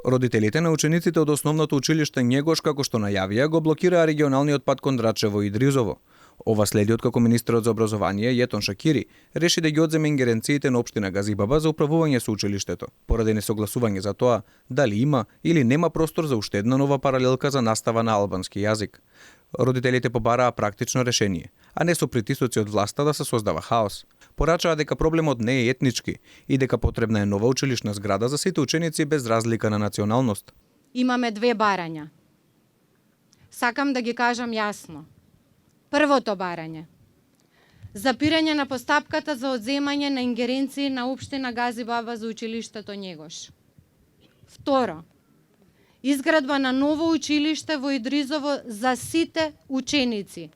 Родителите на учениците од основното училиште Његош, како што најавија, го блокираа регионалниот пат кон Драчево и Дризово. Ова следи откако министерот за образование Јетон Шакири реши да ги одземе ингеренциите на општина Газибаба за управување со училиштето, поради несогласување за тоа дали има или нема простор за уште една нова паралелка за настава на албански јазик. Родителите побараа практично решение, а не со притисоци од власта да се создава хаос. Порачаа дека проблемот не е етнички и дека потребна е нова училишна зграда за сите ученици без разлика на националност. Имаме две барања. Сакам да ги кажам јасно. Првото барање. Запирање на постапката за одземање на ингеренции на општина Газибаба за училиштето Његош. Второ. Изградба на ново училиште во Идризово за сите ученици.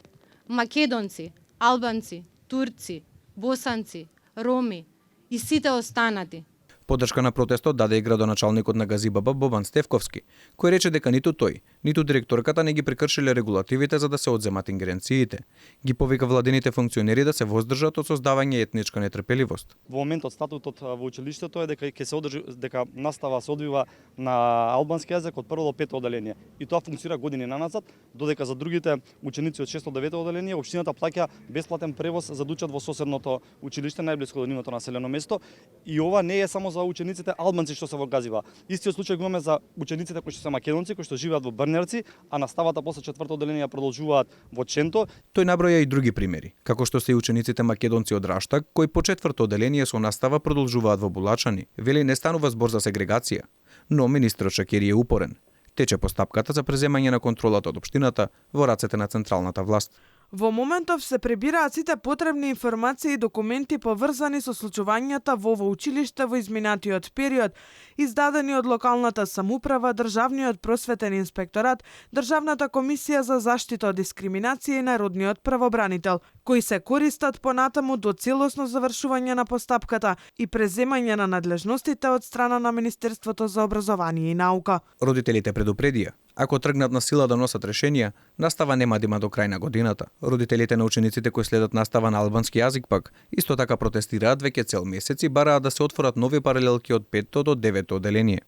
Македонци, албанци, турци, босанци, роми и сите останати. Поддршка на протестот даде и градоначалникот на Газибаба Бобан Стевковски, кој рече дека ниту тој, ниту директорката не ги прекршиле регулативите за да се одземат ингеренциите. Ги повика владините функционери да се воздржат од создавање етничка нетрпеливост. Во моментот статутот во училиштето е дека ќе се одржи, дека настава се одвива на албански јазик од 1 до 5 оделение. И тоа функционира години наназад, додека за другите ученици од 6 до 9 оделение општината плаќа бесплатен превоз за да учат во соседното училиште најблиску до нивното населено место. И ова не е само за учениците албанци што се во Газиба. Истиот случај го имаме за учениците кои што се македонци, кои што живеат во Брнерци, а наставата после 4-то оделение ја продолжуваат во Ченто. Тој наброја и други примери, како што се и учениците македонци од Раштак, кои по 4-то оделение со настава продолжуваат во Булачани. Вели не станува збор за сегрегација, но министерот Шакири е упорен. Тече постапката за преземање на контролата од општината во рацете на централната власт. Во моментов се пребираат сите потребни информации и документи поврзани со случувањата во ово училиште во изминатиот период, издадени од локалната самоуправа, Државниот просветен инспекторат, Државната комисија за заштита од дискриминација и Народниот правобранител, кои се користат понатаму до целосно завршување на постапката и преземање на надлежностите од страна на Министерството за образование и наука. Родителите предупредија, ако тргнат на сила да носат решенија, настава нема да има до крај на годината. Родителите на учениците кои следат настава на албански јазик пак исто така протестираат веќе цел месец и бараат да се отворат нови паралелки од 5-то до 9-то оделение.